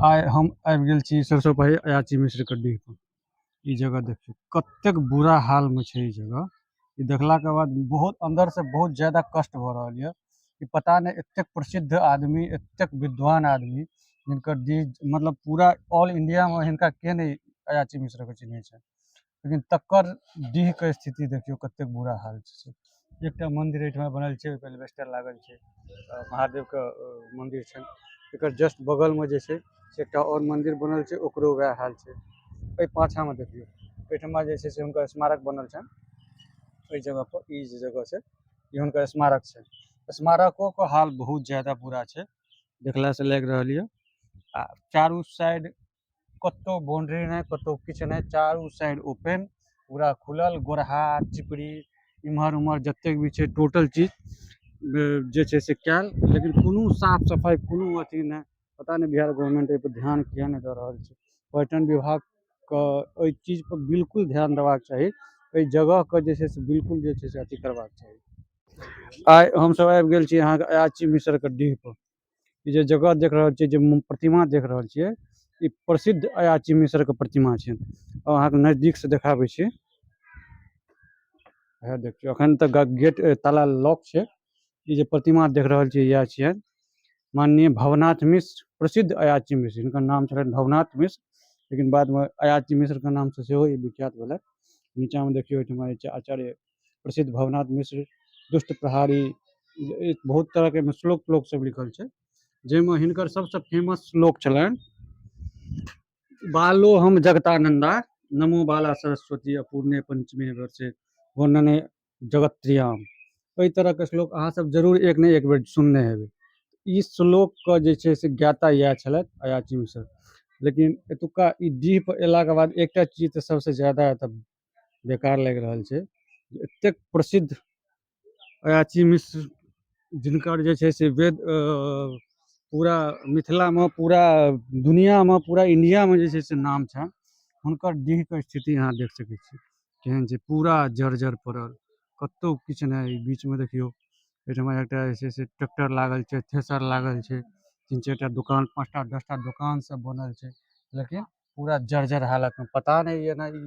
आइ हम आबि गेल छी सरिसब पाही अयाची मिश्रके डीह पर। ई जगह देखियौ कतेक बुरा हालमे छै ई जगह। ई देखलाके बाद बहुत अन्दरसँ बहुत ज्यादा कष्ट भऽ रहल यऽ कि पता नहि एतेक प्रसिद्ध आदमी, एतेक विद्वान आदमी जिनकर डीह मतलब पूरा ऑल इण्डियामे हिनका के नहि अयाची मिश्रके चिन्है छै, लेकिन तकर डीहके स्थिति देखियौ कतेक बुरा हाल छै। एकटा मन्दिर एहिठमा बनल छै, ओहिपर एल्बेस्टर लागल छै, महादेवके मन्दिर छै। एकर जस्ट बगलमे जे छै से एकटा आओर मन्दिर बनल छै, ओकरो वएह हाल छै। एहि पाछाँमे देखियौ एहिठमा जे छै से हुनकर स्मारक बनल छनि। एहि जगहपर ई जे जगह छै ई हुनकर स्मारक छै। स्मारकोके हाल बहुत ज्यादा बुरा छै, देखलासँ लागि रहल यऽ। आ चारू साइड कतहु बाउंड्री नहि, कतहु किछु नहि, चारू साइड ओपन, पूरा खुलल। गोरहा चिपड़ी इम्हर उम्हर जतेक भी छै टोटल चीज जे छै से कयल, लेकिन कोनो साफ सफाइ कोनो अथी नहि। पता नहि बिहार गवर्नमेंट एहिपर ध्यान किए नहि दऽ रहल छै। पर्यटन विभागके एहि चीजपर बिल्कुल ध्यान देबाक चाही। एहि जगहके जे छै से बिल्कुल जे छै से अथी करबाक चाही। आइ हमसभ आबि गेल छी अहाँके अयाची मिश्रके डीह पर। ई जे जगह देख रहल छियै, जे प्रतिमा देख रहल छियै, ई प्रसिद्ध अयाची मिश्रके प्रतिमा छै। आओर अहाँके नजदीकसँ देखाबै छी। इएह देखियौ, एखन तऽ गेट ताला लॉक छै। ई जे प्रतिमा देख रहल छियै इएह छियै माननीय भवनाथ मिश्र, प्रसिद्ध अयाची मिश्र। हिनकर नाम छलनि भवनाथ मिश्र, लेकिन बादमे अयाची मिश्रके नामसँ सेहो ई विख्यात भेलथि। नीचाँमे देखियौ एहिठमा जे छै आचार्य प्रसिद्ध भवनाथ मिश्र दुष्ट प्रहारी, बहुत तरहके एहिमे श्लोक त्लोक सब लिखल छै, जाहिमे हिनकर सबसँ फेमस श्लोक छलनि बालो हम जगतानंदा नमो बाला सरस्वती अपूर्णे पंचमे वर्षे वर्णने जगत्रियाम। एहि तरहके श्लोक अहाँ सब जरूर एक ने एक बेर सुनने हेबै। ई श्लोकके जे छै से ज्ञाता इएह छलथि अयाची मिश्र। लेकिन एतुक्का ई डीह पर अयलाके बाद एकटा चीज तऽ सबसँ ज्यादा एतऽ बेकार लागि रहल छै, एतेक प्रसिद्ध अयाची मिश्र जिनकर जे छै से वेद पूरा मिथिलामे, पूरा दुनिआमे, पूरा इण्डियामे जे छै से नाम छनि, हुनकर डीहके स्थिति अहाँ देख सकै छी केहन छै। पूरा जर्जर पड़ल, कतहु किछु नहि। बीचमे देखियौ एहिठमा एकटा जे छै से ट्रैक्टर लागल छै, थ्रेसर लागल छै, 3-4 टा दोकान, 5 टा 10 टा दोकान सब बनल छै, लेकिन पूरा जर्जर हालतमे। पता नहि एना ई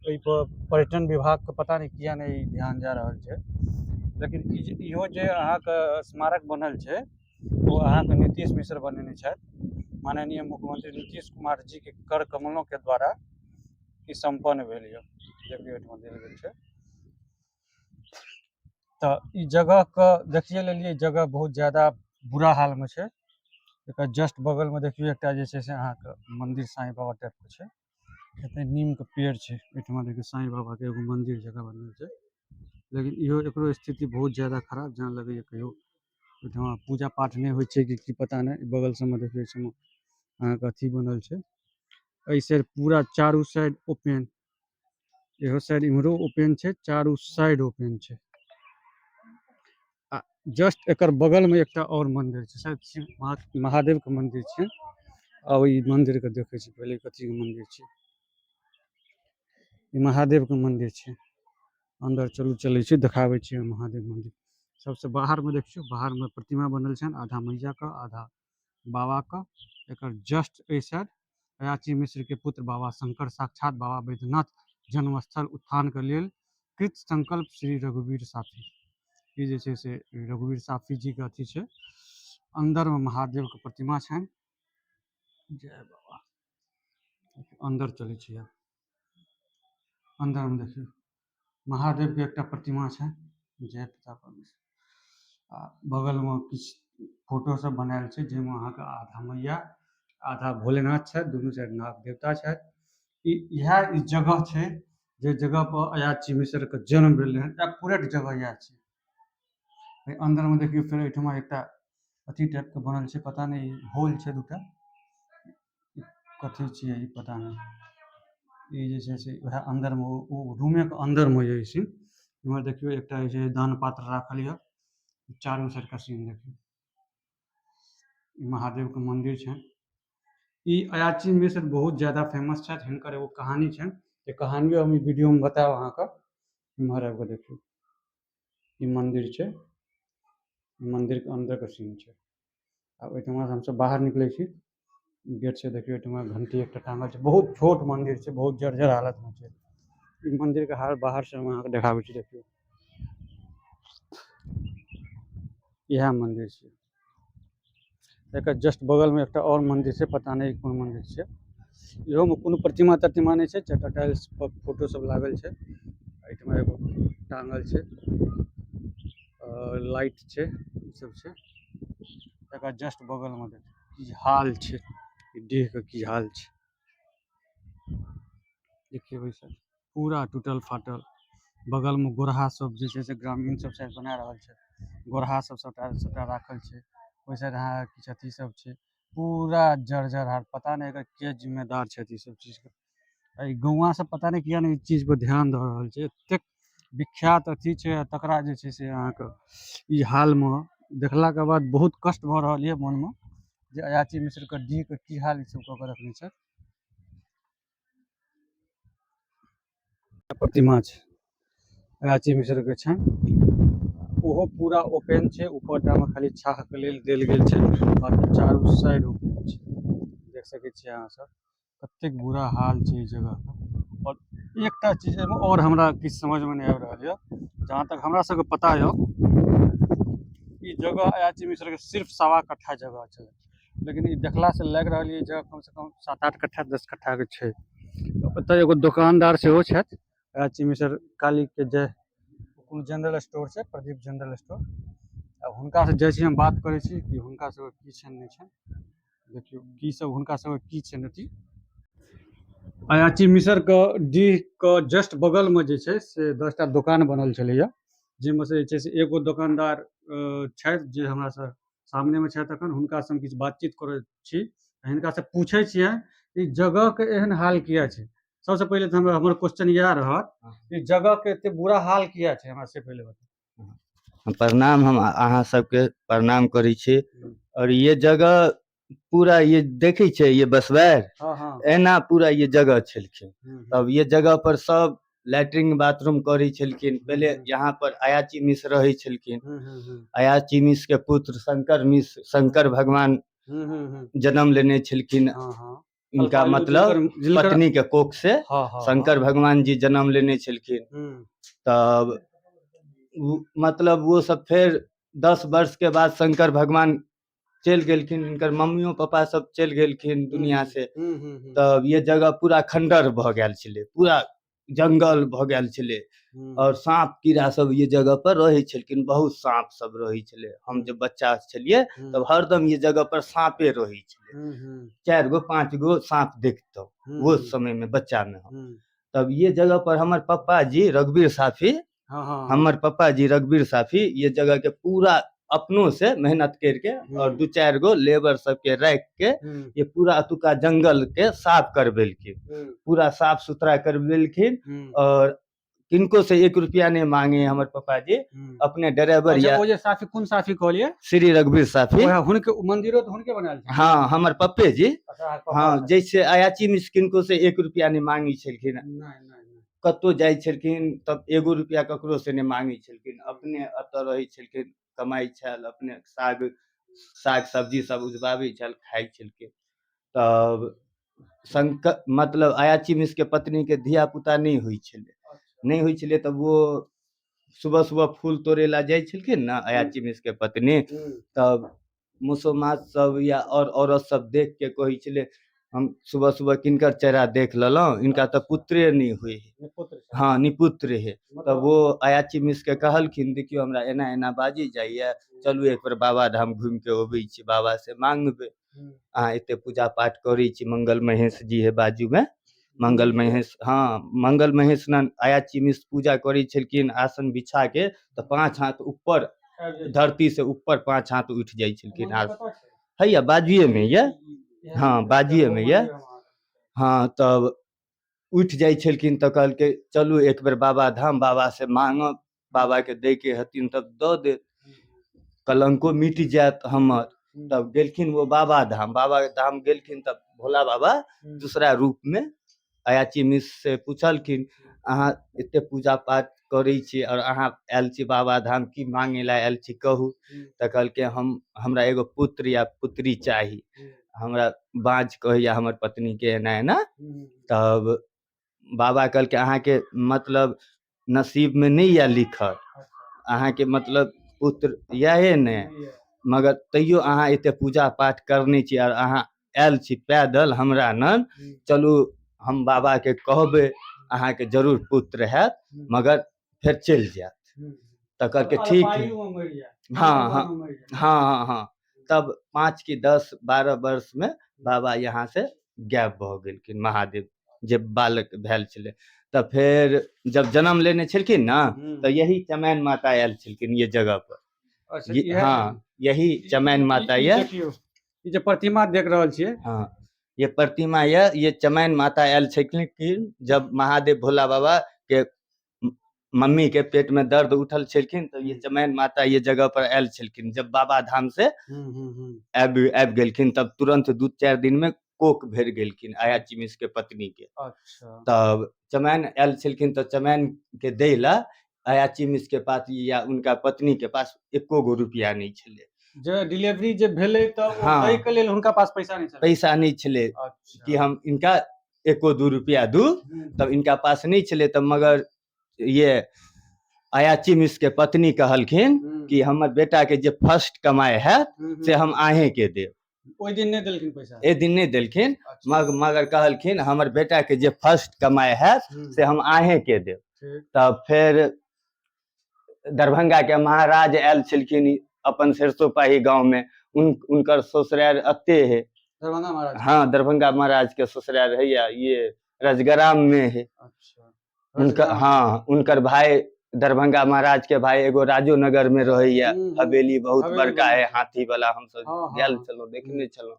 एहिपर पर्यटन विभागके पता नहि किया नहि ध्यान जा रहल छै। लेकिन ई जे इहो जे अहाँके स्मारक बनल छै ओ अहाँके नीतीश मिश्र बनेने छथि। माननीय मुख्यमंत्री नीतीश कुमार जीके कर कमलों के द्वारा ई सम्पन्न भेल यऽ, देखियौ एहिठमा देल गेल छै। तऽ ई जगहके देखिए लेलियै, जगह बहुत ज्यादा बुरा हालमे छै। एकर जस्ट बगलमे देखियौ एकटा जे छै से अहाँके मन्दिर साईं बाबा टाइपके छै। एतऽ नीमके पेड़ छै। एहिठमा देखियौ साईं बाबाके एगो मन्दिर जकाँ बनल छै, लेकिन इहो एकरो स्थिति बहुत ज्यादा खराब जेना लगैए। कहियो ओहिठमा पूजा पाठ नहि होइ छै कि की पता नहि। बगल सबमे देखियौ एहिठमा अहाँके अथी बनल छै। एहि साइड पूरा चारू साइड ओपन, इहो साइड इम्हरो ओपन छै, चारू साइड ओपन छै। आ जस्ट एकर बगलमे एकटा आओर मन्दिर छै, शायद शिव महादेवके मन्दिर छै। आ ई मन्दिरके देखै छी पहिले कथीके मन्दिर छै। ई महादेवके मन्दिर छै। अन्दर चलू, चलै छी, देखाबै छी महादेव मन्दिर। सबसँ बाहरमे देखियौ, बाहरमे प्रतिमा बनल छनि, आधा मैयाके आधा बाबाके। एकर जस्ट एहि साइड अयाची मिश्रके पुत्र बाबा शंकर साक्षात बाबा बैद्यनाथ जन्मस्थल उत्थानके लेल कृत संकल्प श्री रघुवीर साफी। ई जे छै से रघुवीर साफी जीके अथी छै। अन्दरमे महादेवके प्रतिमा छनि। जय बाबा। अन्दर चलै छी आब। अन्दरमे देखियौ महादेवके एकटा प्रतिमा छै, जय प्रताप परमेश्वर। आ बगलमे किछु फोटो सब बनायल छै, जाहिमे अहाँके आधा मैया आधा भोलेनाथ छथि, दुनू साइड नाग देवता छथि। ई इएह ई जगह छै जे जगह पर अयाची मिश्रके जन्म भेल रहनि। एक्यूरेट जगह इएह छै। एहि अन्दरमे देखियौ फेर एहिठमा एकटा अथी टाइपके बनल छै, पता नहि होल छै दूटा, कथी छियै ई पता नहि। ई जे छै से वएह अन्दरमे ओ रूमेके अन्दरमे जे छै इम्हर देखियौ एकटा जे छै दान पात्र राखल यऽ। चारू साइडके सीन देखियौ, ई महादेवके मन्दिर छै। ई अयाची मिश्र बहुत ज्यादा फेमस छथि। हिनकर एगो कहानी छनि, जे कहानियो हम ई वीडियोमे बतायब अहाँके। इम्हर आबि कऽ देखियौ, ई मन्दिर छै, ई मन्दिरके अन्दरके सीन छै। आब एहिठमा हमसब बाहर निकलै छी। गेट छै। देखियौ, एहिठमा घंटी एकटा टांगल छै। बहुत छोट मंदिर छै, बहुत जर्जर हालत में छै। ई मंदिर के हाल बाहर से हम अहाँके देखाबै छी। देखियौ, इएह मंदिर छै। एकर जस्ट बगल में एकटा और मंदिर छै, पता नहि कोन मंदिर छै। इहो में कोनो प्रतिमा प्रतिमा नहि छै, चारिटा टाइल्स पर फोटो सब लागल छै। एहिठमा एगो टांगल छै, लाइट छै, ई सब छै। एकर जस्ट बगल में देखियौ की हाल छै, ई डीह के की हाल छै। देखियौ, सब पूरा टूटल फाटल। बगल में गोरहा सब जे छै से ग्रामीण सब शायद बना रहल छै। गोरहा सब सबटा सबटा राखल छै। ओहि साइड अहाँ किछु अथी सब छै। पूरा जर्जर हाल। पता नहि एकर के जिम्मेदार छथि ई सब चीज के। एहि गौआं सब पता नहि किया नहि ई चीज पर ध्यान दऽ रहल छै। एतेक विख्यात अथी छै आ तकरा जे छै से अहाँके ई हाल मे देखलाके बाद बहुत कष्ट भऽ रहल यऽ मोनमे जे अयाची मिश्रके डीहके की हाल ई सब कऽ के रखने छै। प्रतिमा छै अयाची मिश्रके छनि, ओहो पूरा ओपन छै। ऊपर टा मे खाली छाह के लेल देल गेल छै, बाकी चारू साइड ओपन छै। देख सकै छियै अहाँ सब, कतेक बुरा हाल छै ई जगह के। और एकटा चीज एहिमे और हमरा किछु समझमे नहि आबि रहल यऽ। जहाँ तक हमरा सबके पता यऽ, ई जगह अयाची मिश्रके सिर्फ 1.25 कट्ठा जगह छै, लेकिन ई देखलासँ लागि रहल यऽ ई जगह कमसँ कम 7-8 कट्ठा, 10 कट्ठाके छै। ओतऽ एगो दोकानदार सेहो छथि। अयाची मिश्र कालीके जय कोनो जनरल स्टोर छै, प्रदीप जनरल स्टोर। आब हुनकासँ जाइ छी हम, बात करै छी कि हुनका सबके की छनि नहि छनि। देखियौ, की सब हुनका सबके की छनि अथी। अयाची मिसरके डीहके जस्ट बगलमे जे छै से 10टा दोकान बनल छलैया, जाहिमे से जे छै से एगो दोकानदार छथि जे हमरा से सामनेमे छथि अखन। हुनकासँ हम किछु बातचीत करै छी, हिनकासँ पूछै छियनि ई जगहके एहन हाल किया छै। सबसँ पहिले तऽ हमरा हमर क्वेश्चन इएह रहत, ई जगहके एते बुरा हाल किया छै, हमरा से पहिले बताउ। प्रणाम, हम अहाँ सबके प्रणाम करै छी। और ये जगह पूरा ये देखै छै, ये बसवार हँ हँ एना पूरा ये जगह छलखिन। तब ये जगह पर सब लैट्रिन बाथरूम करै छलखिन पहले। यहाँ पर अयाची मिश्र रहै छलखिन। हूँ हूँ हूँ अयाची मिश्र के पुत्र शंकर मिश्र, शंकर भगवान हूँ हूँ हूँ जन्म लेने छलखिन। हँ हँ इनका अल्पायु मतलब जिनकर पत्नी के कोख से हँ हँ शंकर भगवान जी जन्म लेने छलखिन। तब मतलब वो सब फेर 10 वर्ष के बाद शंकर भगवान चलि गेलखिन, इनकर मम्मियो पापा सब चलि गेलखिन दुनिया से। हूँ हूँ हूँ तब ये जगह पूरा खंडर भऽ गेल छलै, पूरा जंगल भऽ गेल छलै और साँप कीड़ा सब ये जगह पर रहै छलखिन। बहुत साँप सब रहै छलै। हम जब बच्चा छलियै तब हरदम ये जगह पर साँपे रहै छलै। हूँ हूँ चारि गो पाँच गो साँप देखतहुँ वो समय में, बच्चा में हम। तब ये जगह पर हमर पप्पा जी रघुवीर साफी, हँ हँ हमर पप्पा जी रघुवीर साफी ये जगह के पूरा अपनों से मेहनत करके और दू चारि गो लेबर सबके राखि के ये पूरा अतुका जंगल के साफ करबेलखिन। पूरा साफ सुथरा करबेलखिन और किनको से 1 रुपया नहीं मांगे हमर पप्पा जी। अपने ड्राइवर अच्छा या ओ जे साफी, कोन साफी कहलियै? श्री रघुवीर साफी। ओएह हुनके मंदिरो तऽ हुनके बनायल छै? हाँ, हमर पप्पे जी। अच्छा, अहाँके पप्पा हाँ। छथि। जैसे अयाची मिश्र किनको से 1 रुपया नहीं मांगे छलखिन। नहि नहि नहि कतहु जाइ छलखिन तब एगो रुपया ककरो से नहि मांगै छलखिन। अपने एतऽ रहै छलखिन, कमाइ छल, अपने साग साग सब्जी सब उपजाबै छल, खाइ छलखिन। तब शंकर मतलब अयाची मिश्र के पत्नी के धिया पुता नहि होइ छलै, नहि होइ छलै। तब वो सुबह सुबह फूल तोड़े ला जाइ छलखिन ने अयाची मिश्र के पत्नी, तब मुसलमान सब या और औरत सब देख के कहै छलै, हम सुबह सुबह किनकर चेहरा देख लेलहुँ, इनका तऽ पुत्रे नहि होइ है। निपुत्र छै। हाँ, निपुत्र है। मतलब तब वो अयाची मिश्र के कहलखिन, देखियौ, हमरा एना एना बाजी जाइए, चलू एक बेर बाबा धाम घुमि के अबै छी, बाबा से मांगबै। अहाँ एते पूजा पाठ करै छी, मंगल महेश जी है बाजू में, मंगल महेश। हाँ, मंगल महेश ने अयाची मिश्र पूजा करै छलखिन आसन बिछा के, तऽ 5 हाथ ऊपर आबि जाइ छै। धरती से ऊपर 5 हाथ उठि जाइ छलखिन। मन्दिर आ कतऽ छै? हैया बाजुए मे ये। हाँ, बाजुए मे ये। मन्दिर हम हाँ, तब उठि जाइ छलखिन तऽ कहलकै, चलू एक बेर बाबा धाम, बाबा से मांगब, बाबा के दै के हथिन तब दऽ देत, कलंको मिट जायत हमर। तब गेलखिन वो बाबा धाम। बाबा धाम गेलखिन तब भोला बाबा दूसरा रूप में अयाची मिश्र से पूछलखिन, अहाँ एते पूजा पाठ करै छी और अहाँ आयल छी बाबा धाम, की मांगे ला आयल छी, कहू। तऽ कहलकै, हम हमरा एगो पुत्र या पुत्री चाही। हमरा बाँझ कहैया हमर पत्नीके एना एना। तब बाबा कहलकै अहाँके मतलब नसीबमे नहि यऽ लिखल, अहाँके मतलब पुत्र यहे ने, मगर तैयो अहाँ एते पूजा पाठ करने छी आर अहाँ आयल छी पैदल हमरा नन, चलू हम बाबाके कहबै अहाँके जरूर पुत्र हैत, मगर फेर चलि जायत। तऽ कहलकै ठीक है। हाँ हाँ हाँ हाँ हाँ। तब 5 कि 10 12 वर्ष में बाबा यहाँ से गायब भऽ गेलखिन महादेव जे बालक भेल छलै। तऽ फेर जब जन्म लेने छलखिन ने तऽ यही चमैन माता आयल छलखिन ये जगह पर। अच्छा, हाँ, यही चमैन माता ये। देखियौ, ई जे प्रतिमा देख रहल छियै। हाँ, ये प्रतिमा ये चमैन माता आयल छलखिन जब महादेव भोला बाबा के मम्मी के पेट में दर्द उठल छलखिन तऽ ये चमैन माता ये जगह पर आयल छलखिन। जब बाबा धाम से आबि आबि गेलखिन तब तुरंत 2-4 दिन में कोक भरि गेलखिन अयाची मिश्र के पत्नी के। तब चमैन आयल छलखिन तऽ चमैन के दै ला अयाची मिश्र के पास या उनका पत्नी के पास एको गो रुपया नहीं छलै। जे डिलीवरी जे भेलै तऽ ओ दै के लेल हुनका पास पैसा नहीं छलै। पैसा नहीं छलै कि हम इनका एको 2 रुपया दू, तब इनका पास नहीं छलै। तब मगर ये अयाची मिश्र के पत्नी कहलखिन कि हमर बेटा के जे फर्स्ट कमाई हैत से हम अहें के देब। ओहि दिन नहीं देलखिन पैसा? एक दिन नहीं देलखिन, मगर कहलखिन हमर बेटा के जे फर्स्ट कमाई हैत से हम अहें के देब। तब फेर दरभंगा के महाराज आयल छलखिन अपन सरसोपाही गाँव में, उनकर ससुराल अते है। दरभंगा महाराज? हाँ, दरभंगा महाराज के ससुराल है या ये रजग्राम में है। उनका, रजग्राम। हाँ, उनकर भाई दरभंगा महाराज के भाई एगो राजो नगर में रहैया, हवेली बहुत हवेली बड़का है, बहुत। हाथी वाला, हम सब गेल छलहुँ, देखने छलहुँ।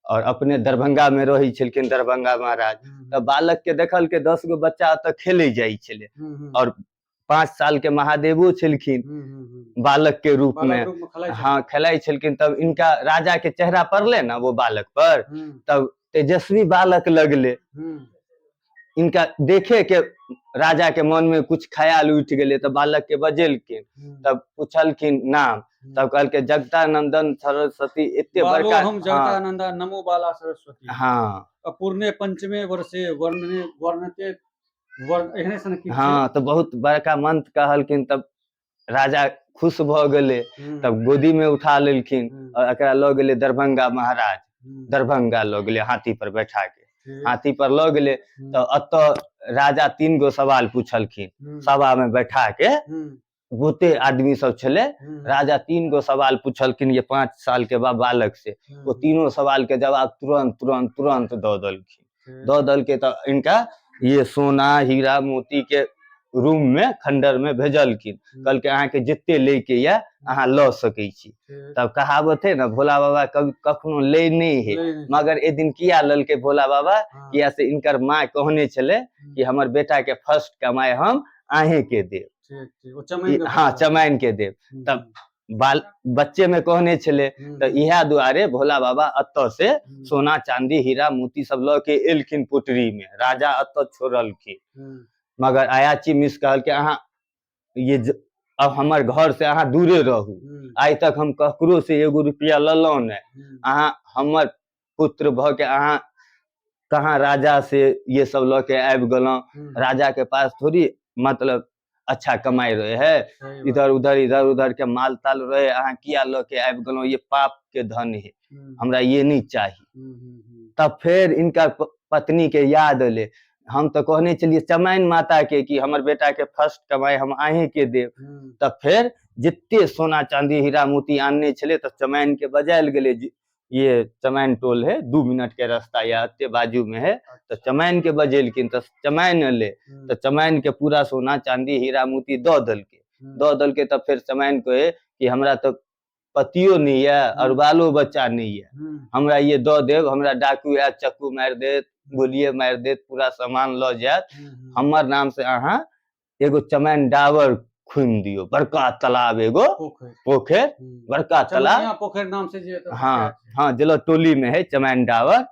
और अपने दरभंगा में रहै छलखिन दरभंगा महाराज। तऽ बालक के देखल के 10 गो बच्चा ओतऽ खेले जाइ छलै और 5 साल के महादेवो छलखिन बालक के रूप बालक में। रूप में खेलाइ छलखिन। हाँ, खेलाइ छलखिन। तब इनका राजा के चेहरा पड़ले ना वो बालक पर, तब तेजस्वी बालक लगले। इनका देखे के राजा के मन में कुछ ख्याल उठ गेले, तब बालक के बजेलखिन, तब पूछलखिन नाम, तब कहलके जगदानंदन सरस्वती। एते बालो बड़का, हम जगदानंदा नमो बाला सरस्वती। अपूर्णे पंचमे वर्षे वर्णने वर्णते वर्ण एहने सन किछु। हाँ, तो बहुत बड़का मंत्र कहलखिन। तब राजा खुश भऽ गेलै, तब गोदी में उठा लेलखिन और एकरा लऽ गेलै दरभंगा महाराज, दरभंगा लऽ गेलै हाथी पर बैठा के, हाथी पर लऽ गेलै। तऽ एतऽ राजा 3 गो सवाल पूछलखिन सभा में बैठा के, बहुते आदमी सब छलै। राजा 3 गो सवाल पूछलखिन ये 5 साल के बाद बालक से, वो तीनों सवाल के जवाब तुरंत तुरंत तुरंत दऽ देलखिन। दऽ देलकै तऽ इनका ये सोना हीरा मोती के रूम में खंडर में भेजलखिन, कहलकै अहाँके जते लै के यऽ अहाँ लऽ सकै छी। तब कहावत है ना, भोला बाबा कभी कखनो लै नहीं है, मगर एक दिन किया ललकै भोला बाबा, किया से इनकर माँ कहने छलै कि हमर बेटा के फर्स्ट कमाई हम अहें के देब। ओ चमैन के हाँ, फर्स्ट। चमैन के देब। तब बाल बच्चे में कहने छलै, तऽ इएह दुआरे भोला बाबा एतऽ से सोना चांदी हीरा मोती सब लऽ के एलखिन पोटरी में, राजा एतऽ छोड़लखिन। मगर अयाची मिश्र कहलकै अहाँ ये अब हमर घर से अहाँ दूरे रहू, आइ तक हम ककरो से एगो रुपया लेलहुँ नहि, अहाँ हमर पुत्र भऽ के अहाँ कहाँ राजा से ये सब लऽ के आबि गेलहुँ, राजा के पास थोड़ी मतलब अच्छा कमाई रहे है, इधर उधर इधर उधर के माल ताल रहे, अहाँ किया लऽ के आबि गेलहुँ, ये पाप के धन है, हमरा ये नहीं चाही। तब फेर इनका पत्नी के याद एलै, हम तऽ कहने छलियै चमैन माता के कि हमर बेटा के फर्स्ट कमाई हम अहें के देब। तब फेर जते सोना चांदी हीरा मोती आनने छलै तऽ चमैन के बजायल गेलै, ये चमैन टोल है, 2 मिनट के रास्ता या एते बाजू में है, तऽ चमैन के बजेलखिन, तऽ चमैन एलै, तऽ चमैन के पूरा सोना चांदी हीरा मोती दऽ देलकै। दऽ देलकै तब फेर चमैन कहे कि हमरा तऽ पतियो नहीं है और बालो बच्चा नहीं है, हमरा ये दऽ देब, हमरा डाकू आयत चक्कू मारि देत, गोलिये मारि देत, पूरा सामान लऽ जायत, हमर नाम से अहाँ एगो चमैन डाबर खुनि दियौ, बड़का तालाब एगो पोखरि, बड़का तालाब, चमैनिया पोखरि नाम से जे एतऽ हाँ, प्रख्यात छै। हाँ, जेलो टोली में है चमैन डाबर,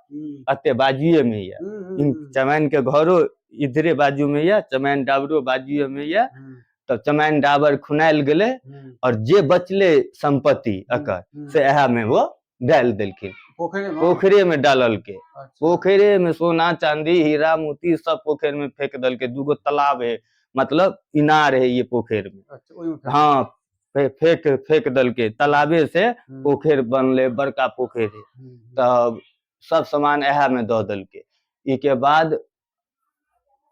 अते बाजुए में ये। इन चमैन के घरो इधरे बाजू में ये, चमैन डाबरो बाजुए में ये। तब चमैन डाबर खुनायल गेलै और जे बचले संपत्ति एकर से इएह में वो डालि देलखिन। पोखरि में? पोखरे में डाललकै। अच्छा। पोखरे में सोना चांदी हीरा मोती सब पोखरि में फेंक देलकै। दूगो तालाब है, मतलब इनार है ये पोखरि में। अच्छा, ओहिमे फेंक। हाँ, फेंक फेंक देलकै तालाबे से। पोखरि बनलै, बड़का पोखरि है। तब सब सामान इएह में दऽ देलकै। ई के बाद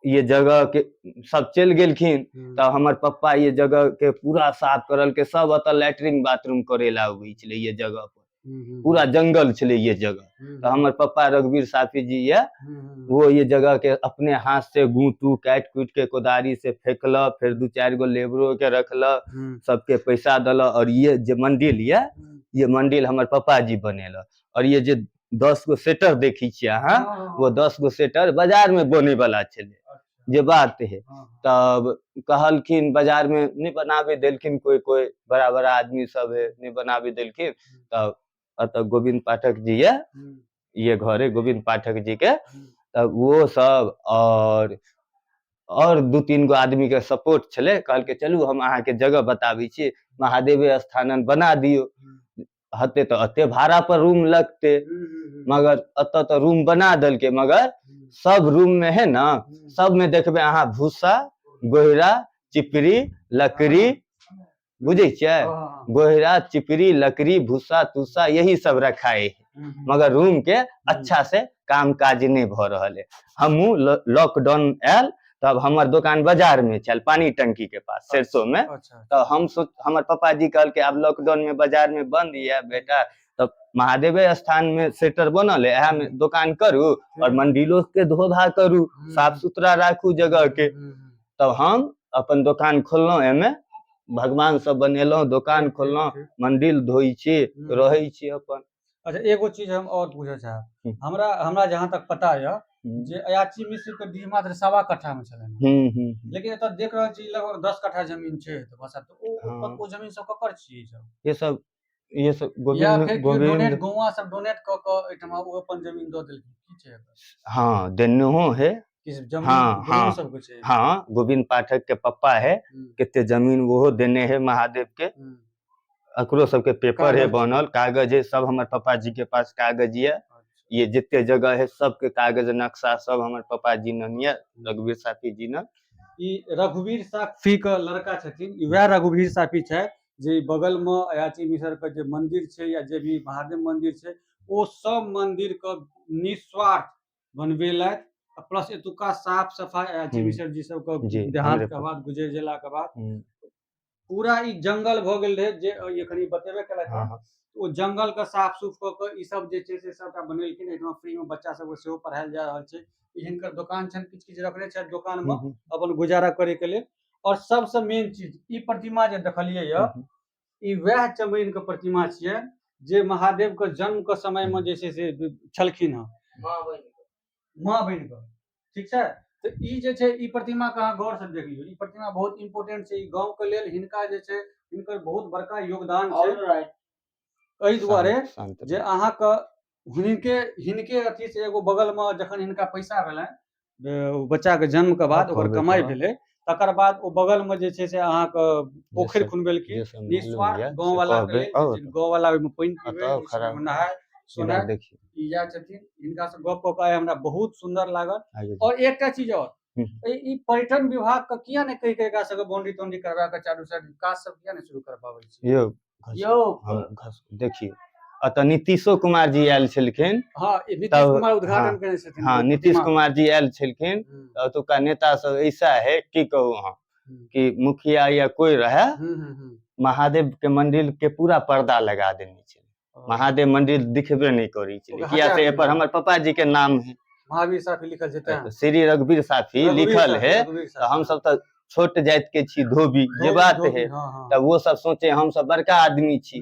ये जगह के सब चलि गेलखिन। तऽ हमर पप्पा ये जगह के पूरा साफ करलकै। सब एतऽ लैट्रिन बाथरूम करे ला अबै छलै ये जगह पर। पूरा जंगल छलै ये जगह। तऽ हमर पप्पा रघुवीर साफी जी ये, वो ये जगह के अपने हाथ से गू तू काटि कुटि के कोदारी से फेंकलक। फेर दू चारि गो लेबरो के रखलक, सबके पैसा देलक। और ये जे मंदिर ये, ये मंदिर हमर पप्पा जी बनेलक। और ये जे 10 गो सेटर देखै छियै अहाँ, वो 10 गो सेटर बाजार में बने वाला छलै। जे बात है, तब कहलखिन, बाजार में नहि बनाबे देलखिन। कोई कोई बड़ा बड़ा आदमी सब है, नहि बनाबे देलखिन। तब एतऽ गोविंद पाठक जी ये, ये घर है गोविंद पाठक जी के। तब वो सब और दू तीन गो आदमी के सपोर्ट छलै। कहलकै, चलू हम अहाँके जगह बताबै छी, महादेवे स्थानन बना दियौ। हते तऽ एते भाड़ा पर रूम लगते, मगर एतऽ तऽ रूम बना देलकै, मगर सब रूम में है ना, सब में देखबै अहाँ भूसा, गोहरा, चिपरी, लकड़ी, बुझै छियै? गोहरा, चिपरी, लकड़ी, भूसा तूसा यही सब रखाए है, मगर रूम के अच्छा से काम काज नहि भऽ रहल है। हमहूँ लॉकडाउन आयल तब हमर दोकान बाजार में छल, पानी टंकी के पास, सरसों में। तऽ हम सोच, हमर पापाजी कहलकै, आब लॉकडाउन में बाजार में बंद यऽ बेटा, तब महादेवे स्थान में सेटर बनल है, इएह में दोकान करू और मंदिरो के धो धा करू, साफ सुथरा राखू जगह के। तब हम अपन दोकान खोललहुँ, एहिमे भगवान सब बनेलहुँ, दोकान खोललहुँ, मंदिर धोइ छी, रहै छी अपन। अच्छा, एगो चीज हम और पूछऽ चाहब। हमरा हमरा जहाँ तक पता यऽ जे अयाची मिश्र के डीह मात्र 1.25 कट्ठा में छलनि। हम्म हम्म लेकिन एतऽ देख रहल छी लगभग 10 कट्ठा जमीन छै, तऽ बस तऽ ओ ओ जमीन सब ककर छियै ई सब? ये सब या गोविंद फेर केओ डोनेट, गोविंद गौवा सब डोनेट कऽ कऽ एहिठमा ओ अपन जमीन दऽ देलखिन, की छै एकर? हाँ, देनहो है। किछु जमीन हाँ। गौवो सबके छै? हाँ, गोविंद पाठक के पप्पा है। कते जमीन ओहो देने है महादेव के। एकरो सबके पेपर है। कागज। बनल कागज है सब। हमर पापा जी के पास कागज ये। ये जितने जगह है, सबके कागज, नक्शा सब हमर पापा जी ने ये, रघुवीर साफी जी ने। ई रघुवीर साफी के लड़का छथिन। ई वएह रघुवीर साफी छथि जे ई बगल में अयाची मिसर के जे मंदिर छै या जे भी महादेव मंदिर छै, ओ सब मंदिर के निस्वार्थ बनबेलथि, प्लस एतुका साफ सफाई अयाची मिसर जी सबके देहांत के बाद, गुजर गेला के बाद पूरा ई जंगल भऽ गेल रहै, जे ई एखन ई बतेबे केलथि हँ। हाँ। ओ जंगल के साफ सुफ कऽ कऽ ई सब जे छै से सबटा बनेलखिन। एहिठमा फ्री में बच्चा सबके सेहो पढ़ायल जा रहल छै। ई हिनकर दोकान छनि, किछु किछु रखने छथि दोकान मे अपन गुजारा करे के लेल। और सबसे मेन चीज, ई प्रतिमा जे देखलियै यऽ, ई वएह चमैन के प्रतिमा छियै जे महादेव के जन्म के समय में जे छै से छलखिन हँ माँ बनि कऽ। ठीक छै? तऽ ई जे छै, ई प्रतिमा के अहाँ गौर से देख लियौ। ई प्रतिमा बहुत इम्पोर्टेंट छै ई गाँव के लेल। हिनका जे छै, हिनकर बहुत बड़का योगदान छै एहि दुआरे शांत शांत जे अहाँके हिनके हिनके अथी से एगो बगल में जखन हिनका पैसा भेलनि, ओ बच्चा के जन्म के बाद ओकर कहबै कमाइ तऽ। भेलै, तकर बाद ओ बगल में जे छै से अहाँके पोखरि खुनबेलखिन जे सब मालूम निस्वार्थ यऽ गाँव से वाला के कहबै। लेल। आउ। जे गाँव वाला ओहिमे पानि पीबै, एतऽ ओहि खड़ा समय नहाय इधर सोनाय। देखियौ। ई इएह छथिन। हिनका से गप कऽ कऽ आइ हमरा बहुत सुन्दर लागल। आगे। और एकटा चीज और, ई पर्यटन विभाग के किया नहि कहि के एकरा सबके बाउंड्री ताउंड्री करवा के चारू साइड काज सब किया नहि शुरू करबाबै छी? यौ यौ। हम देखियौ, एतऽ नीतीशो कुमार जी आयल छलखिन। हाँ, ई नीतीश तब- कुमार उद्घाटन हाँ, केने छथिन हाँ, ओ नीतीश प्रतिमा। कुमार जी आयल छलखिन। तऽ ओतुका नेता सब ऐसा है, की कहू हम, कि मुखिया या कोई रहे, महादेव के मंदिर के पूरा पर्दा लगा देने छै। महादेव मंदिर दिखबे नहि करै छलै। ओकरा किया हटा से एहि पर देने। हमर पापा जी के नाम है। महावीर साफी लिखल छै तें। श्री रघुवीर साफी रघुवीर लिखल साफी, है। रघुवीर तऽ साफी। हम सब तऽ छोट जाति के छी, धोबी, जे धोबी, बात धोबी, है। हाँ। तऽ वो सब सोचे हम सब बड़का आदमी छी,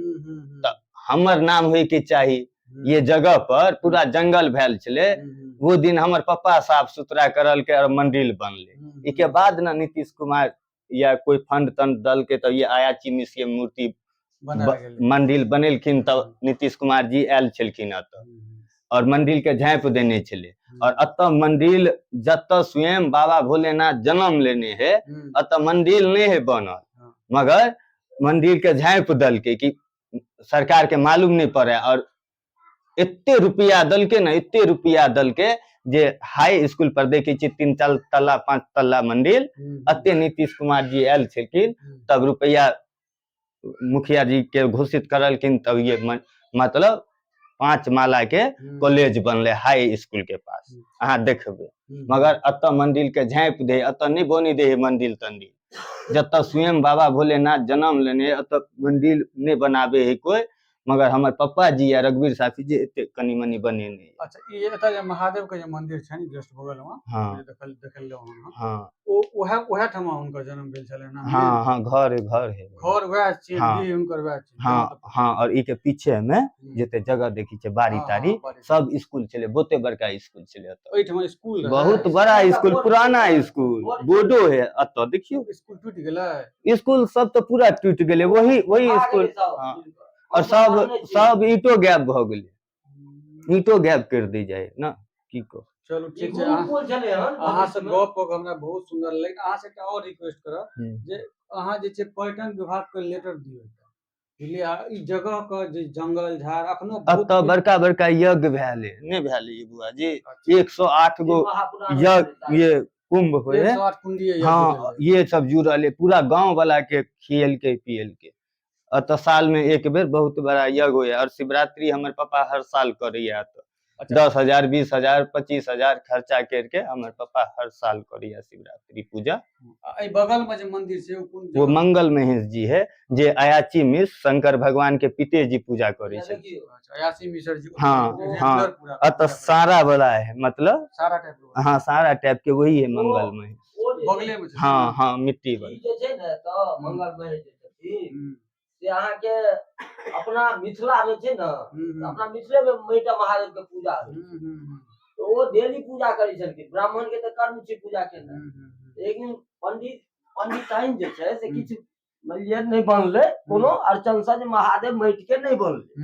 तऽ हमर नाम होय के चाही। ये जगह पर पूरा जंगल भेल छलै। वो दिन हमर पप्पा साफ सुथरा करलकै और मंदिर बनलै। एके बाद ने नीतीश कुमार या कोई फंड तंड दलके, तब ये अयाची मिश्र के मूर्ति बनायल गेलै। मंदिर बनेलखिन। तब नीतीश कुमार जी आयल छलखिन एतऽ और मंदिर के झाँपि देने छलै। और एतऽ मंदिर, जतऽ स्वयं बाबा भोलेनाथ जन्म लेने है, एतऽ मंदिर नहि है बनल। मगर मंदिर के झाँपि देलकै कि सरकार के मालूम नहीं पड़े और एते रुपया देलकै ने, एते रुपया देलकै जे हाई स्कूल पर देखे छी 3 तल्ला 5 तल्ला मंदिर, एते नीतीश कुमार जी आयल छलखिन, तब रुपया मुखिया जी के घोषित करलखिन, तब ये मतलब 5 माला के कॉलेज बनले हाई स्कूल के पास, अहाँ देखबै। मगर एतऽ मंदिर के झाँपि दे, एतऽ नहि बनी दे मंदिर तंदिल, जतऽ स्वयं बाबा भोलेनाथ जन्म लेने एतऽ मंदिर नहि बनाबे है कोई, मगर हमर पप्पा जी या रघुवीर साथी जी एते कनि मनि बनेने। अच्छा, ई एतऽ जे महादेव के जे मंदिर छनि जस्ट बगल में, हाँ। जे देखल लेलहुँ अहाँ। हाँ। ओ उएह ठमा हुनकर जन्म भेल छलनि ने? हाँ, हाँ, घर घर है। घर वएह छियै, हाँ। जी, हुनकर वएह छियै। हाँ, हाँ, और ई के पीछे में जते जगह देखी छै बाड़ी ताड़ी, सब स्कूल छलै, बहुते बड़का स्कूल छलै ओतऽ। ओहिठमा स्कूल रहै? बहुत बड़ा स्कूल, पुराना स्कूल, बोर्डो है एतऽ देखियौ। स्कूल टूटि गेलै? स्कूल सब तऽ पूरा टूटि गेलै, वही स्कूल। हाँ। और सब ईंटो गायब भऽ गेलै, ईंटो गायब कर दी जाए ना, की कहू। चलू ठीक छै, अहाँ से गप कऽ के हमरा बहुत सुंदर लगल। अहाँ से एकटा और रिक्वेस्ट करब जे अहाँ जे छै पर्यटन विभाग के लेटर दियौ, बुझलियै? आ ई जगह के जे जंगल झाड़ अखनो बहुत एतऽ बड़का बड़का यज्ञ भेल, नहि भेल ई बुआ जी, 108 गो यज्ञ ये कुंभ होए। 108 कुंडीय यज्ञ हाँ, भेल। ये सब जुड़ल है, पूरा गांव वाला के खियलके पियलके। एतऽ साल में एक बेर बहुत बड़ा यज्ञ होइया, और शिवरात्रि हमर पापा हर साल करैया एतऽ। 10,000 20,000 25,000 खर्चा करके हमर पापा हर साल करैया शिवरात्रि पूजा। एहि बगल में जे मंदिर छै, ओ कोन वो जगह? मंगल महेश जी है, जे अयाची मिश्र शंकर भगवान के पितेजी पूजा करै छै। अच्छा, अयाची मिश्र जी। हाँ, रेगुलर हाँ। पूरा एतऽ पूजा करै छै। सारा वाला है, मतलब सारा टाइप के। हाँ, सारा टाइप के वही है मंगल महेश। बगले में छै। हाँ, हाँ, मिट्टी वाला। ई जे छै ने, तऽ मंगल महेश जे छथिन से अहाँके अपना मिथिला मे छै ने, अपना मिथिले मे माटि महादेव के पूजा होइ छै। तऽ ओ डेली पूजा करै छलखिन। ब्राह्मण के तऽ कर्म छै पूजा केनाइ। एक दिन पंडिताइन जे छै से किछु मानि लिअ नहि बनलै कोनो अड़चन से, जे महादेव माटि के नहि बनलै,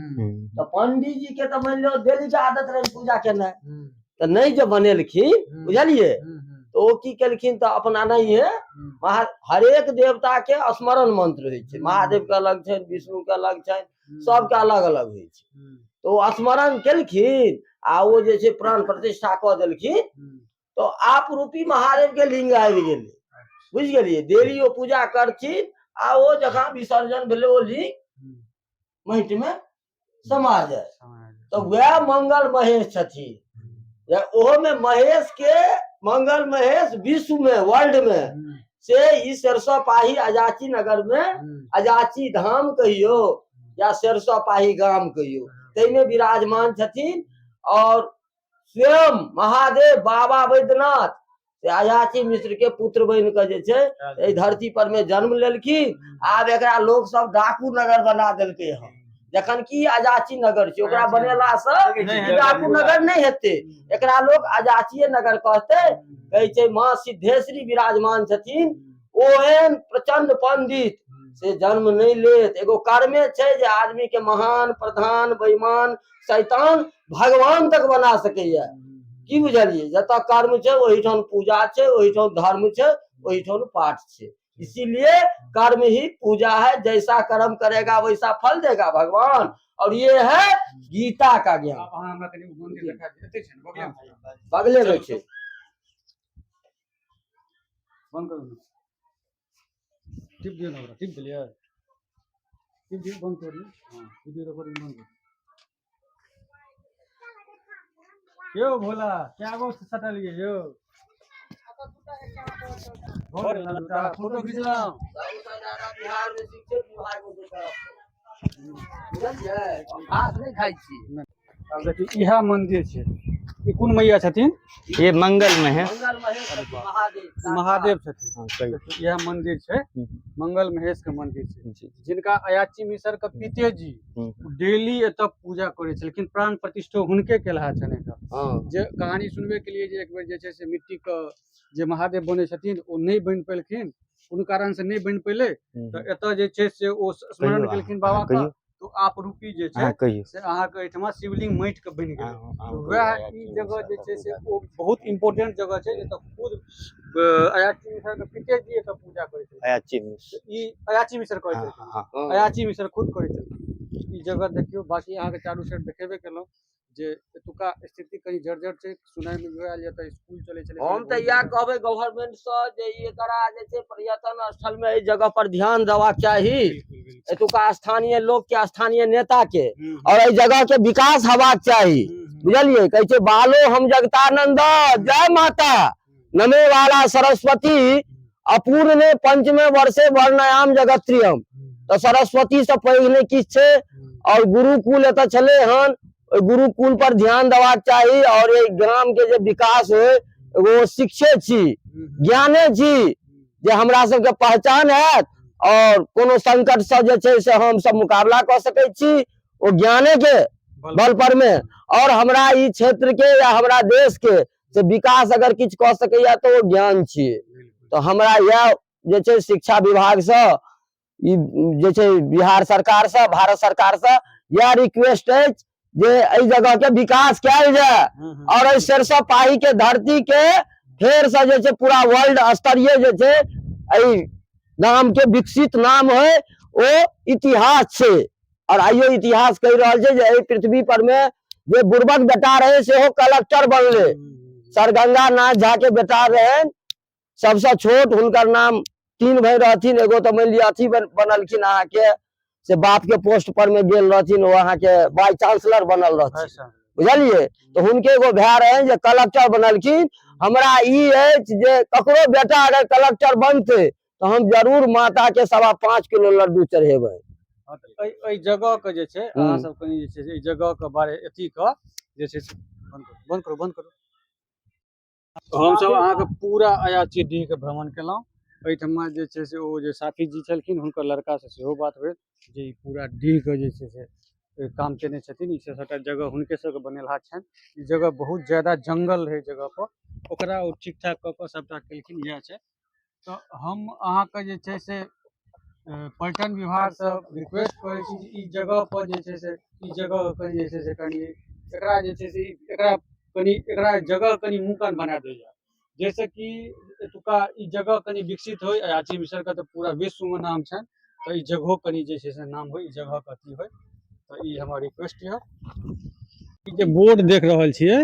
तऽ पंडीजी के तऽ मानि लिअ डेली के आदत रहै पूजा केनाइ, तऽ नहि जे बनेलखिन, बुझलियै? तऽ ओ की केलखिन तऽ अपना नहिये हरेक देवता के स्मरण मंत्र होइ छै, महादेव के अलग छनि, विष्णु के अलग छनि, सबके अलग अलग होइ छै। तऽ ओ स्मरण केलखिन आ ओ जे छै प्राण प्रतिष्ठा कऽ देलखिन, तऽ आप रूपी महादेव के लिंग आबि गेलै, बुझि गेलियै? डेली ओ पूजा करथिन आ ओ जखन विसर्जन भेलै ओ लिंग माटि मे समा जाय। तऽ वएह मंगल महेश छथिन। ओहो में महेश के मंगल महेश विश्व में वर्ल्ड में से ई सरसो पाही अजाची नगर में अजाची धाम कहियो या सरसो पाही गाम कहियो, ताहिमे विराजमान छथिन। और स्वयं महादेव बाबा वैद्यनाथ से अयाची मिश्र के पुत्र बनि कऽ जे छै एहि धरती पर में जन्म लेलखिन। आब एकरा लोक सब डाकू नगर बना देलकै हन, जखन कि अजाची नगर छै, ओकरा बनेला से डाकू नगर नहि हेतै, एकरा लोक अजाचिये नगर कहतै। कहै छै माँ सिद्धेश्वरी विराजमान छथिन, ओहन प्रचंड पंडित से जन्म नहि लेत। एगो कर्मे छै जे आदमी के महान प्रधान बेईमान शैतान भगवान तक बना सकैया, की बुझलियै? जतऽ कर्म छै ओहिठाम पूजा छै, ओहिठाम धर्म छै, ओहिठाम पाठ छै। इसीलिए कर्म ही पूजा है, जैसा कर्म करेगा वैसा फल देगा भगवान। और ये है गीता का ज्ञान। आब अहाँ हमरा कनि ओ मंदिर देखा दिअ, एतै छै ने, बगलेमे छै? बगले में छै। बंद करू ने, टिप दियौ ने ओकरा, टिप देलियै, टिप दियौ, बंद करू। हाँ, वीडियो रिकॉर्डिंग बंद करू। यौ भोला, क्या गो सटलियै यौ? भऽ गेल ने दूटा फोटो खिचलहुँ। बिहार में शिक्षक विभाग में बुझलियै, हम घास नहि खाइ छी। आब देखियौ, इएह मंदिर छै। ई कोन मैया छथिन? ये मंगल महेश। मंगल महेश छथिन, महादेव। महादेव छथिन। हाँ, सही। देखियौ, इएह मंदिर छै, मंगल महेश के मंदिर छै, जिनका अयाची मिसर के पितेजी डेली एतऽ पूजा करै छलखिन। प्राण प्रतिष्ठो हुनके केलहा छनि एतऽ। जे कहानी सुनबे के लिए जे एक बेर जे छै से मिट्टी के जे महादेव बनै छथिन ओ नहि बनि पेलखिन, कोनो कारण से नहि बनि पेलै, तऽ एतऽ जे छै से ओ स्मरण कहियौ केलखिन अहाँ, बाबा अहाँ के, कहियौ। तो आप रूपी जे छै अहाँ कहियौ। से अहाँके एहिठमा शिवलिंग माटि के बनि गेलै। अहाँ कहियौ, वएह अयाची ई जगह मिश्र जे छै से पूजा। ओ बहुत इम्पोर्टेंट जगह छै, जतऽ खुद अयाची मिश्र के पितेजी एतऽ पूजा करै छलखिन। अयाची मिश्र। ई अयाची मिश्र कहै हाँ, छलखिन। हाँ। अयाची मिश्र खुद करै छलखिन। ई जगह देखियौ, बाकी अहाँके चारू साइड देखेबे केलहुँ। जे एतुका स्थिति कनि जर्जर छै। सुनाइ मे इहो आयल जे एतऽ स्कूल चलै छलै। हम तऽ इएह कहबै गवर्नमेंट सँ जे ई एकरा जे छै पर्यटन स्थल मे एहि जगह पर ध्यान देबाक चाही, बिल्कुल बिल्कुल। एतुका स्थानीय लोक के, स्थानीय नेता के, हम्म, और एहि जगह के विकास हेबाक चाही। हम्म, हम्म, बुझलियै? कहै छै बालो हम जगतानंद जय माता नमे वाला सरस्वती अपूर्ण ने पंचमे वर्षे वर्णयाम जगत्रियम। हम्म, तऽ सरस्वती से पैघ नहि किछु छै। हम्म, और गुरुकुल एतऽ छलै हन, ओहि गुरुकुल पर ध्यान देबाक चाही और एहि ग्राम के जे विकास होय, एगो शिक्षे छी, हम्म, ज्ञाने छी जे हमरा सबके पहचान हैत और कोनो संकट से जे छै से हम सब मुकाबला कऽ सकै छी ओ ज्ञाने के बल पर मे। और हमरा ई क्षेत्र के या हमरा देश के से विकास अगर किछु कऽ सकैया तऽ ओ ज्ञान छियै। बिल्कुल। तऽ हमरा इएह जे छै शिक्षा विभाग सँ, ई जे छै बिहार सरकार सँ, भारत सरकार सँ इएह रिक्वेस्ट अछि जे एहि जगह के विकास कयल जाय हम्म, हम्म, और एहि सरिसब पाही के धरती के फेर से जे छै पूरा वर्ल्ड स्तरीय जे छै एहि नाम के विकसित नाम है, ओ इतिहास छै। और आइयो इतिहास कहि रहल छै जे एहि पृथ्वी पर में जे बुड़बक बेटा रहे सेहो कलेक्टर बनले। हम्म, हम्म, सर गंगा नाथ झा के बेटा रहनि सबसे छोट, हुनकर नाम 3 भाई रहथिन, एगो तऽ मानि लिअ अथी बनलखिन अहाँके से बाप के पोस्ट पर में गेल रहथिन, ओ अहाँके वाइस चांसलर बनल रहथिन। अच्छा। बुझलियै? तऽ हुनके एगो भाय रहनि जे कलेक्टर बनलखिन। हमरा ई अछि जे ककरो बेटा अगर कलेक्टर बनतै तऽ हम जरूर माता के 5.25 किलो लड्डू चढ़ेबै। हँ, तऽ एहि एहि जगह के जे छै अहाँ सब कनि जे छै से एहि जगह के बारे अथी के जे छै से बंद करू, बंद करू, बंद करू। हमसब अहाँके पूरा अयाची डीह के भ्रमण केलहुँ। एहिठमा जे छै से ओ जे साफी जी छलखिन हुनकर लड़का से सेहो बात भेल जे ई पूरा डीह के जे छै से काम केने छथिन। ई सब सबटा जगह हुनके सबके बनेलहा छनि। ई जगह बहुत ज्यादा जंगल रहै जगह पर, ओकरा ओ ठीक ठाक कऽ कऽ सबटा केलखिन। इएह छै। तऽ हम अहाँके जे छै से पर्यटन विभागसँ रिक्वेस्ट करै छी जे ई जगह पर जे छै से ई जगह के जे छै से कनि एकरा जे छै से एकरा कनि एकरा जगह कनि मुँह कान बना देल जाय, जाहिसँ कि एतुका ई जगह कनि विकसित होइ। अयाची मिसरके तऽ पूरा विश्वमे नाम छनि, तऽ ई जगहो कनि जे छै से नाम होइ, ई जगहके अथी होइ। तऽ ई हमर रिक्वेस्ट यऽ। ई जे बोर्ड देख रहल छियै,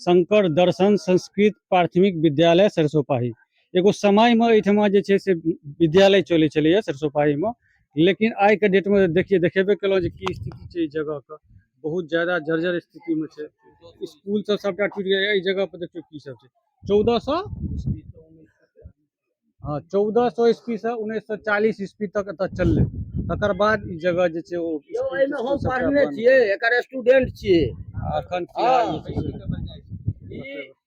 शंकर दर्शन संस्कृत प्राथमिक विद्यालय सरिसोपाही, एगो समयमे एहिठमा जे छै से विद्यालय चलै छलैए सरिसोपाहीमे, लेकिन आइके डेटमे देखिए देखेबे केलहुँ जे की स्थिति छै ई जगहके, बहुत ज्यादा जर्जर स्थितिमे छै। स्कूल सब सबटा टूटि गेलै। एहि जगह पर देखियौ की सब छै। 1400, हँ, 1400 ईस्वीसँ 1940 ईस्वी तक एतऽ चललै, तकर बाद ई जगह जे छै ओ यौ स्कूल एहिमे तिस्कुल हम सबटा पढ़ने बंद। छियै, एकर स्टूडेंट छियै। अखन फिलहाल जे छै से ई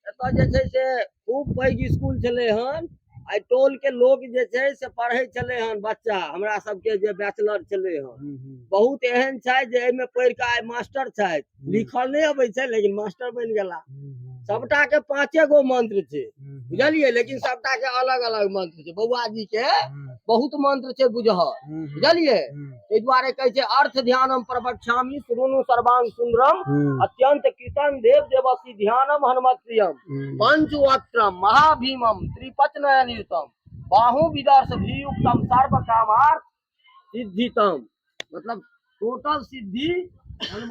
एतऽ जे छै से खूब पैघ स्कूल छलै हन। आइ टोल के लोक जे छै से पढ़ै छलै हन बच्चा, हमरा सबके जे बैचलर छलै हन। हम्म, हम्म, बहुत एहन छै जे एहिमे पढ़ि कऽ आइ मास्टर छथि, लिखल नहि अबै छै लेकिन मास्टर बनि गेला। हम्म, हम्म, सबटा के 5 गो मंत्र छै, हम्म, बुझलियै? लेकिन सबटा के अलग अलग मंत्र छै। बौआ जी के हम्म, बहुत मंत्र छै बुझल, हम्म, बुझलियै? हम्म, ताहि दुआरे कहै छै अर्थ ध्यानम प्रवक्ष्यामि शृणु सर्वांग सुन्दरम हम्म, अत्यंत कृतम देव देवसी ध्यानम हनुमत प्रियम हम्म, पंचवक्त्रम महाभीमम त्रिपचनयनयुतम बाहु विदर्श भीयुक्तम सर्व कामार्थ सिद्धितम। मतलब टोटल सिद्धि हनुमान।